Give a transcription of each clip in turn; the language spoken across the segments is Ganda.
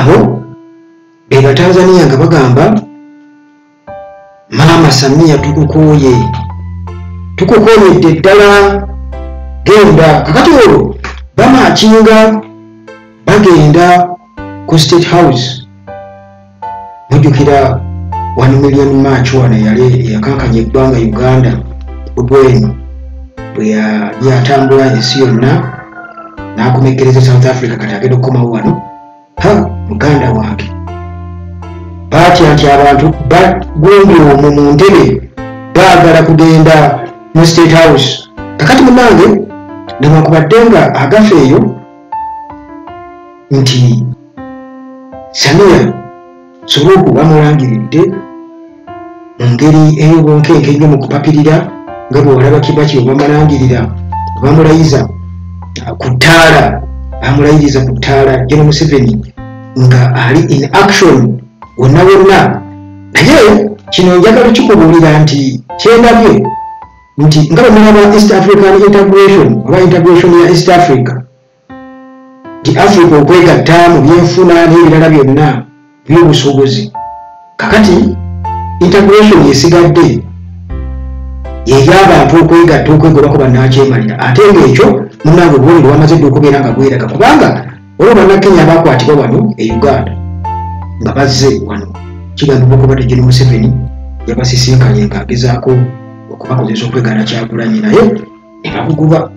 Abo be Batanzania nga bagamba Mama Samia tukukooye, tukukooyedde ddala, genda. Kakati olwo bamaakinga bagenda ku State House. Mujjukira 1 million march wano eyali eyakankanya eggwanga Uganda, Bobi bwe yali atambula ensi yonna n'akomekkereza South Africa, kati agenda okukomawo wano. Ha, muganda wange, baatya nti abantu bagundi omwo mu ntebe baagala kugenda mu State House. Kakati munnange, newankubadde nga agafa eyo nti Samia Suluhu bamulangiridde mu ngeri ey'obunkenke ennyo mu kupapirira, nga bw'olaba Kibaki bwe bamulangirira, bamulayiza ku ttaala, bamulayiriza ku ttaala General Museveni nga ali in action wonna wonna. Naye kino njagala kikubuulira nti kyendabye nti nga bwe mulaba East African integration oba integration ya East Africa, nti Africa okwegatta mu byenfuna n'ebirala byonna by'obusuubuzi, kakati integration esigadde y'eyabantu okwegatta okwegobako bannakyemalira, ate ng'ekyo munnange obubonero bwamaze dda okubeera nga bweraga, kubanga olwo bannakenya abakwatibwa wano e Uganda nga bazze wano, kigambibwa okuba General Museveni yabasisinkanye ng'agezaako okubakozesa okwegaana Kyagulanyi, naye ne babuguba.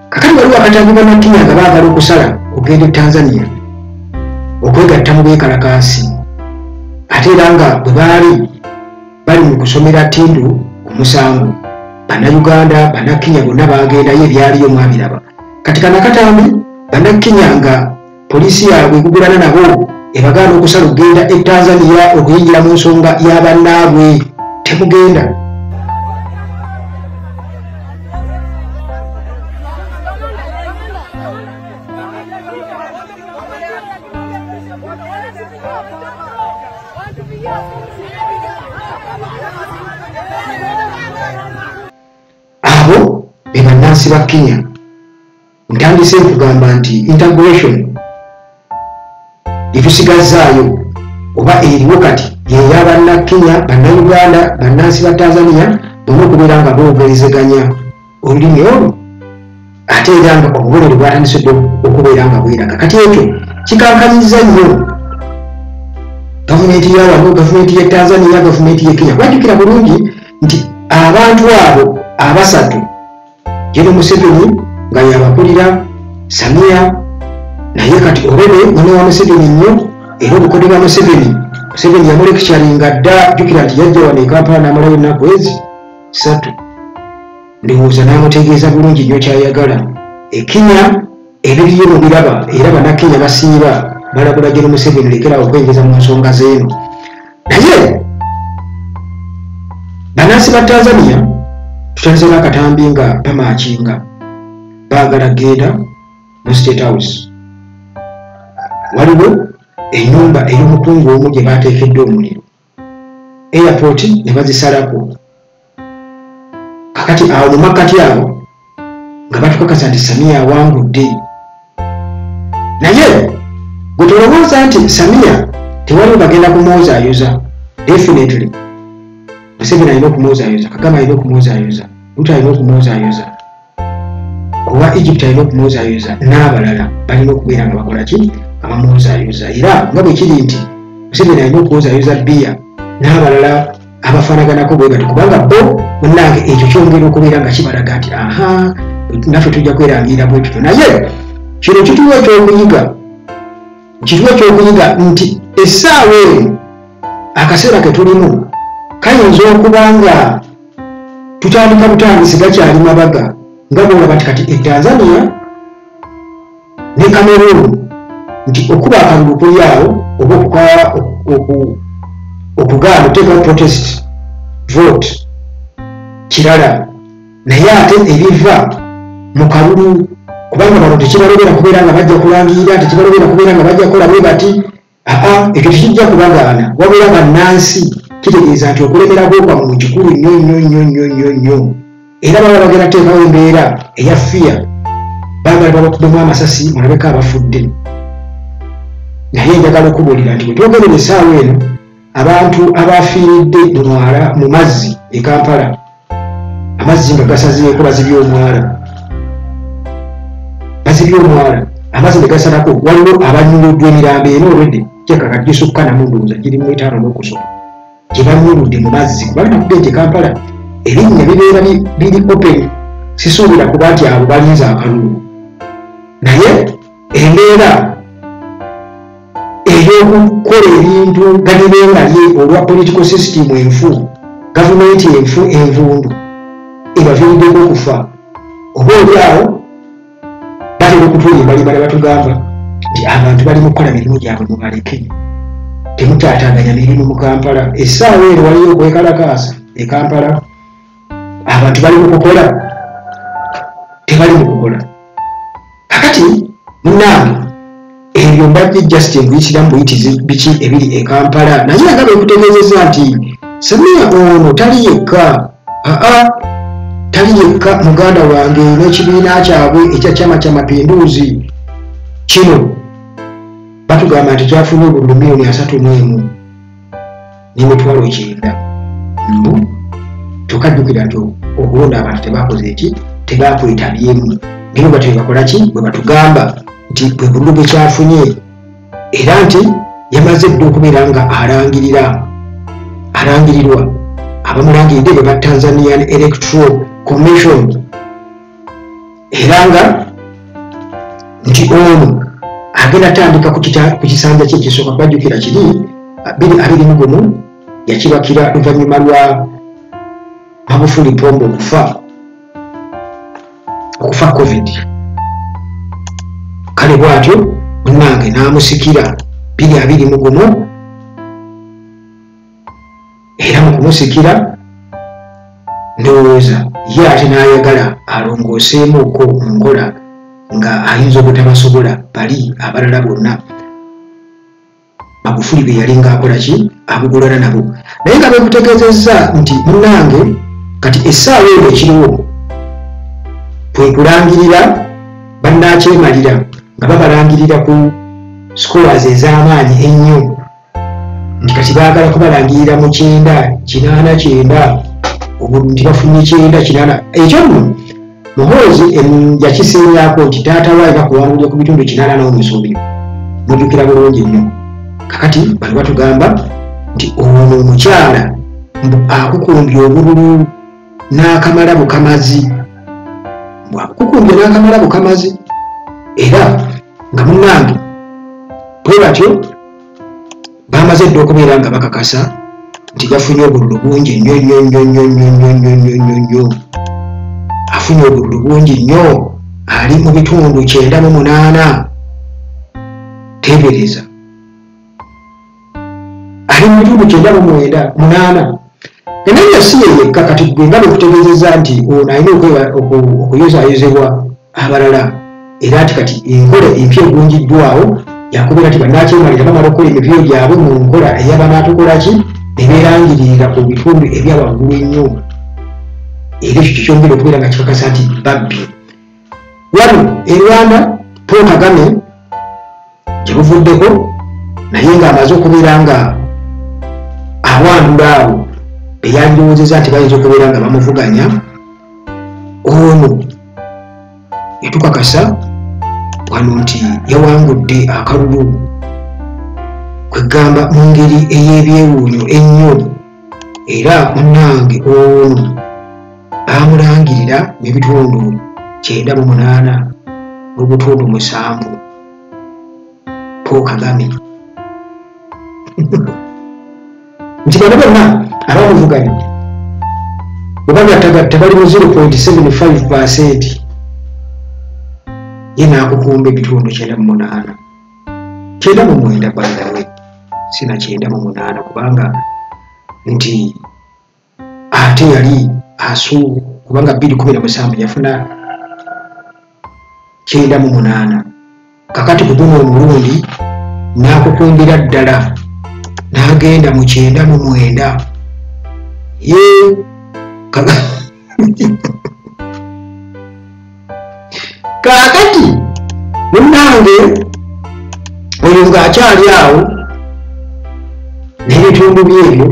Kakati waliwo akatambi bannakenya nga baagala okusala okugenda e Tanzania okwegatta mu beekalakaasi, ate era nga bwe baali bali mu kusomera Tindu omusango, Bannayuganda, Bannakenya bonna baagendayo, ebyaliyo mwabiraba. Kati kano akatambi Bannakenya nga poliisi yaabwe ekugulana nabo ebagaana okusala okugenda e Tanzania okuyingira mu nsonga ya bannaabwe, temugenda. Abo be bannansi ba Kenya. Ntandise nkugamba nti integration etusigazaayo oba eriwo kati yeya Bannakenya, Bannayuganda, bannansi ba Tanzania bonna okubeera nga boogerezeganya olulimi olwo, ate era nga obubonero bwatandise dda okubeera nga bweraga. Kati ekyo kikankanyizza nnyo gavumenti ya wano, gavumenti ya Tanzania, gavumenti ya Kenya. Wajjukira bulungi nti abantu abo abasatu, General Museveni nga yabakulira, Samia naye kati Obebe mwana wa Museveni nnyo, era obukodde bwa Museveni, Museveni yamulekikyalinga dda. Jjukira nti yajja wano e Kampala n'amalayo ennaku ezi 3, ndowooza n'amutegeeza bulungi nnyo ky'ayagala. E Kenya ebiriyo mubiraba, era Bannakenya basiiba balabula General Museveni lekerawo okwenjeza mu nsonga z'eno. Naye bannansi ba Tanzania tutandise n'akatambi nga bamaakinga baagala kugenda mu State House. Waliwo ennyumba ey'omukungu omu gye baateekedde omuliro, airport ne bazisalako. Kakati awo mu makkati awo nga batukakasa nti Samia awangudde. Naye gwe tolowooza nti Samia tewaliwo bagenda kumwozaayoza. Definitely Museveni alina okumwozaayoza, Kagame alina okumwozaayoza, Ruto alina okumwozaayoza, owa Egypt alina okumwozaayoza, n'abalala balina okubeera nga bakola ki, nga bamwozaayoza. Era nga bwe kiri nti Museveni alina okwozaayoza Biya n'abalala abafaanaganako bwe batyo, kubanga bo munnange ekyo kyongera okubeera nga kibalaga nti aha, naffe tujja kwerangirira bwe tutyo. Naye kino kituwa ekyokuyiga, kituwa ekyokuyiga nti essaawa eno akaseera ke tulimu kayinza okuba nga tutandika butandisi, gakyali mabaga, nga bw'olaba nti kati e Tanzania ne Cameroon nti okuba akalulu kuli awo oba okugaana oteekawo protest vote kirala, naye ate ebiva mu kalulu, kubanga bano tekibalobera kubeera nga bajja kulangirira, tekibalobera kubeera nga bajja kukola bwe bati, aa ekyo tekijja kubagaana. Wabula bannansi kitegeeza nti okulemerako kwammwe kikulu nnyo nnyo nnyo nnyo nnyo nnyo, era baba bagenda kuteekawo embeera eya fiya, baagala babakubemu amasasi mulabeko abafudde. Naye njagala okubuulira nti bwe twogerera essaawa eno, abantu abafiiridde mu mwala mu mazzi e Kampala, amazzi nga gasazeeko, bazibye omwala, bazibye omwala, amazzi ne gasalako, waliwo abanyuluddwa emirambo eno olwedde kyekaka gisukka namu ndowooza giri mu 5 n'okusoma gye banyuludde mu mazzi, kubanga nakugenda nti Kampala erinnya bibeera biri open, sisuubira kuba nti abo balinze akalulu. Naye embeera ey'okukola ebintu ganibengalye olwa political system enfu, gavumenti enfu envundu ebaviiriddeko okufa, oba oli awo batera okutulimbalimba ne batugamba nti abantu bali mu kukola mirimu gyabwe, mubaleke, temutaataaganya mirimu mu Kampala. Essaawa eno waliyo okwekalakaasa e Kampala, abantu bali mu kukola, tebali mu kukola. Kakati munnange ebyo mbadde just nkuyitira mu buyitizi biki ebiri e Kampala, naye nga bwekutegeezezza nti Samia ono tali yekka, aa tali yekka muganda wange n'ekibiina kyabwe ekya Chama cha Mapinduzi kino batugamba nti kyafunye obululu 31,900,000 n'emitwalo 900. Mbu kyokka jjukira nti okulonda abantu tebakoze eki, tebakwetabyemu, naye batyo bakola ki bwe batugamba nti bwe bululu bwe kyafunye, era nti yamaze dda okubeera nga alangirirwa abamulangiridde be ba Tanzanian Electoral Commission, era nga nti ono agenda tandika ku kisanja kye ekisooka. Kubajjukira kiri 2021 yakibakira luvannyuma lwa Magufuli Pombe okufa COVID. Kale bw'atyo munnange n'amusikira 2021, era mu kumusikira ndowooza ye ate n'ayagala alongooseemuko mu nkola nga ayinza obutabasobola bali abalala bonna Magufuli be yali ng'akola ki, abugulana nabo. Naye nga bekutegeezezza nti munnange kati essaawa eno ekiriwo kwe kulangirira bannakyemalira nga babalangirira ku scores ez'amaanyi ennyo, nti kati baagala kubalangirira mu 989, nti bafunye 98. Ekyo nno Muhoozi yakiseerako nti taata we alina kuwangulira ku bitundu 80 n'omusobyo, mujjukira bulungi nnyo. Kakati bano batugamba nti ono omukyala mbu akukumbye obululu n'akamala bukamazi, mbu akukumbye n'akamala bukamazi, era nga munnange bwe batyo bamaze dda okubeera nga bakakasa nti yafunye obululu bungi nnyo nnyo nnyo nnyo nnyo nnyo nnyo nnyo nnyo nnyo, afunye obululu bungi nnyo, ali mu bitundu 98, teebereza ali mu bitundu 98. Naye si ye yekka, kati gwe nga bwekutegeezezza nti ono alina okuyozaayozebwa abalala, era nti kati enkola empya egunjiddwawo yakubeera nti bannakyemalira bamala okukola emipiira gyabwe mu nkola ey'abanaatukola ki, ne beerangirira ku bitundu ebya waggulu ennyo, era ekyo kikyongera okubeera nga kikakasa nti babbi. Wano e Rwanda Paul Kagame gye buvuddeko naye ng'amaze okubeera nga awandula abo beyandirowoozezza nti bayinza okubeera nga bamuvuganya, ono yatukakasa wano nti yawangudde akalulu kwegamba mu ngeri ey'ebyewuunyo ennyo, era munnange ono bamulangirira n'ebitundu 98 n'obutundu 7 Paul Kagame. Nti bano bonna abamuvuganya bwe bagattagatta bali mu 0.75%, ye n'akukumba ebitundu 98, 99 by the way, sina 98, kubanga nti ate yali asu kubanga 2017 yafuna 98, kakati ku guno omulundi n'akukumbira ddala n'agenda mu 99. Ye kaakati munnange oyo ng'akyali awo n'ebitundu byebyo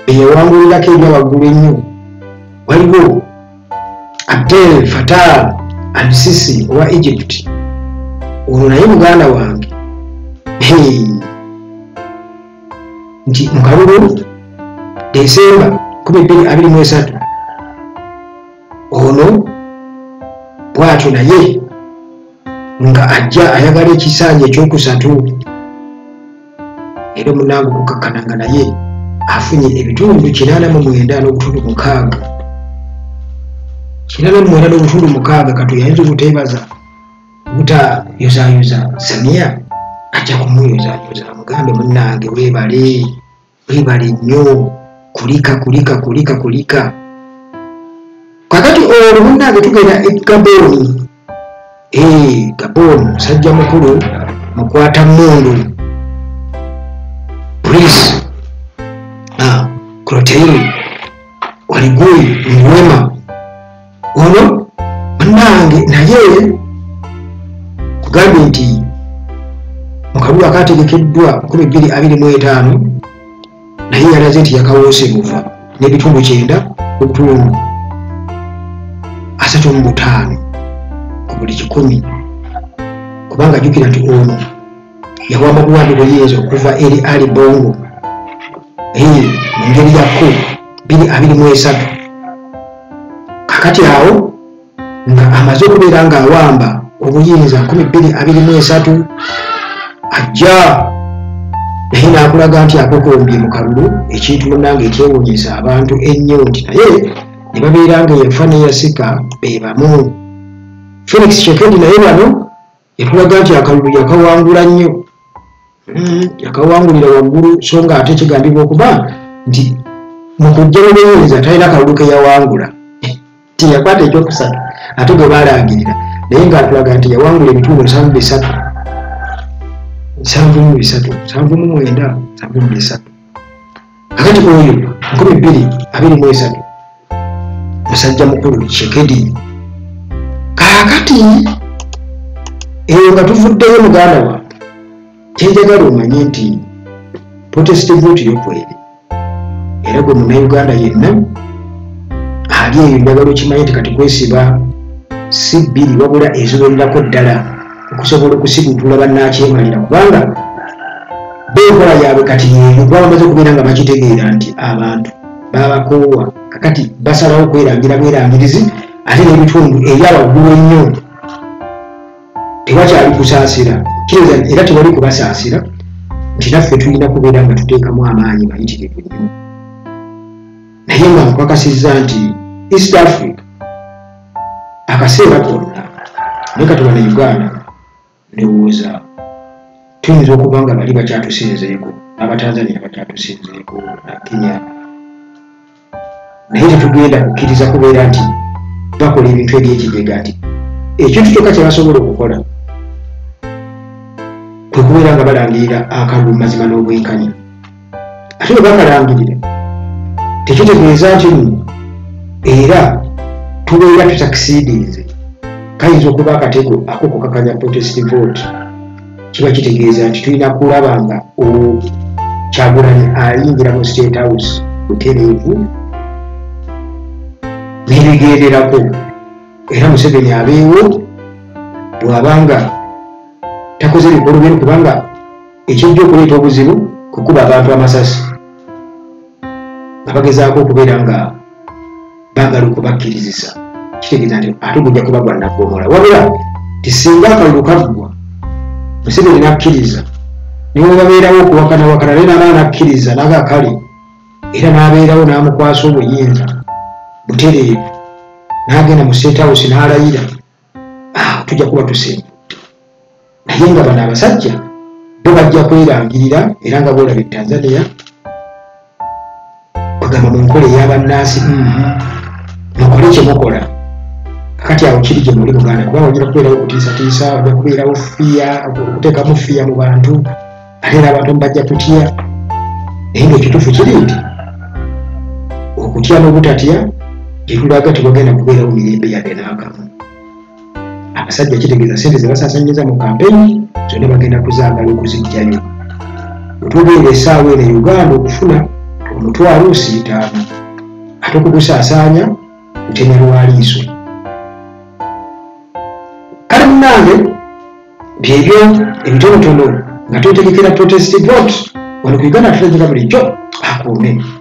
eyawangulirako ebyawaggulu ennyo, waliwo Abdel Fattah al-Sisi owa Egypt. Ono naye muganda wange nti mu kalulu Desemba 2023 ono bw'atyo naye nga ajja ayagala ekisanja ekyokusatu, era omunange okukakkana nga naye afunye ebitundu 89.6 89.6. Kati yayinza obuteebaza obutayozayoza Samia, ajja kumuyozayoza amugambe munnange weebale, weebale nnyo, kulika kulika kulika kulika. Kakati olwo munnange tugenda e Gabon. Gabon musajja mukulu mukwata mmundu Brice Clotaire Oligui Nguema. Ono munnange naye kugambye nti mu kalulu akategekeddwa 2025 naye yalaze nti yakawoose buva n'ebitundu 9.35 ku buli kikumi, kubanga jjukira nti ono yawamba buwambi buyinza okuva eri Ali Bongo mu ngeri ya ku 2023. Kakati awo nga amaze okubeera ng'awamba obuyinza 2023 ajja naye n'akulaga nti akokombye mu kalulu, ekintu munnange ekyewuunyisa abantu ennyo nti naye ne babeera nga yafa n'eyasika be bamu. Felix Tshisekedi naye wano yatulaga nti akalulu yakawangula nnyo, yakawangulira waggulu, so nga ate kigambibwa okuba nti mu kujja mu buyinza talina kalulu ke yawangula, nti yakwata ekyokusatu ate gwe baalangirira, naye ng'atulaga nti yawangula ebitundu 73 73 79 73. Kakati oyo 2023 musajja mukulu Tshisekedi. Kaakati eyo nga tuvuddeyo muganda wange, kyenjagala omanye nti protest vote yo kweri, era gwe munnayuganda yenna ali eyo njagala okimanye nti kati kwesiba si bbiri wabula eziwererako ddala okusobola okusibutula bannakyemalira, kubanga benkola yaabwe kati yeeyo, kuba bamaze okubeera nga bakitegeera nti abantu babakoowa. Kakati basalawo kwerangira bwerangirizi, ate n'ebitundu ebyawaggulu ennyo tewakyali kusaasira, kitegeeza era tewali kubasaasira nti naffe tulina kubeera nga tuteekamu amaanyi mayitirivu nnyo. Naye nga nkakasizza nti East Africa akaseera konna naye kati wano Uganda ndowooza tuyinza okuba nga bali bakyatusinzeeko, Abatanzania bakyatusinzeeko na Kenya, naye tetugenda kukkiriza kubeera nti bakola ebintu ebyekijega nti ekintu kyokka kye basobola okukola kwe kubeera nga balangirira akalulu mazima n'obwenkanya. Ate bwe bakalangirira tekitegeeza nti nno era tubeera tusakisidinze, kayinza okuba akatego ak'okukakanya protest vote. Kiba kitegeeza nti tulina kulaba nga Kyagulanyi ayingira mu State House butereevu n'ebigenderako, era Museveni abeewo bw'abanga takoze bikolobero, kubanga ekijja okuleeta obuzibu kukuba abantu amasasi nga bagezaako okubeera nga baagala okubakkirizisa, kitegeeza nti ate gujja kuba gwa naggomola. Wabula ti singa akalulu kaggwa Museveni n'akkiriza, ne bwe babeerawo okuwakanawakana naye n'amala n'akkiriza n'aga kale, era n'abeerawo n'amukwasa obuyinza butereevu n'agenda mu State House n'alayira, tujja kuba tusimbudde. Naye nga bano abasajja bo bajja kwerangirira, era nga bw'olaba e Tanzania kugamba mu nkola ey'abannansi mukole kye mukola. Kakati awo kiri gye muli muganda, kubanga ojja kubeerawo okutiisatiisa, ojja kubeerawo fiya, okuteekamu fiya mu bantu, ate era abantu bajja kutya. Naye ng'ekituufu kiri nti okutya n'obutatya gye tulaga tewagenda kubeerawo mirembe yadde n'akamu. Abasajja kitegeeza ssente ze basaasaanyiza mu kampeyini zonna bagenda kuzaagala okuzijjayo. Wetwogerera essaawa eno e Uganda okufuna 50,000, ate okugusaasaanya lutenya lwa liiso. Kale munnange, byebyo ebitonotono nga twetegekera protest vote wano ku Uganda. Tutegeka bulijjo akuume.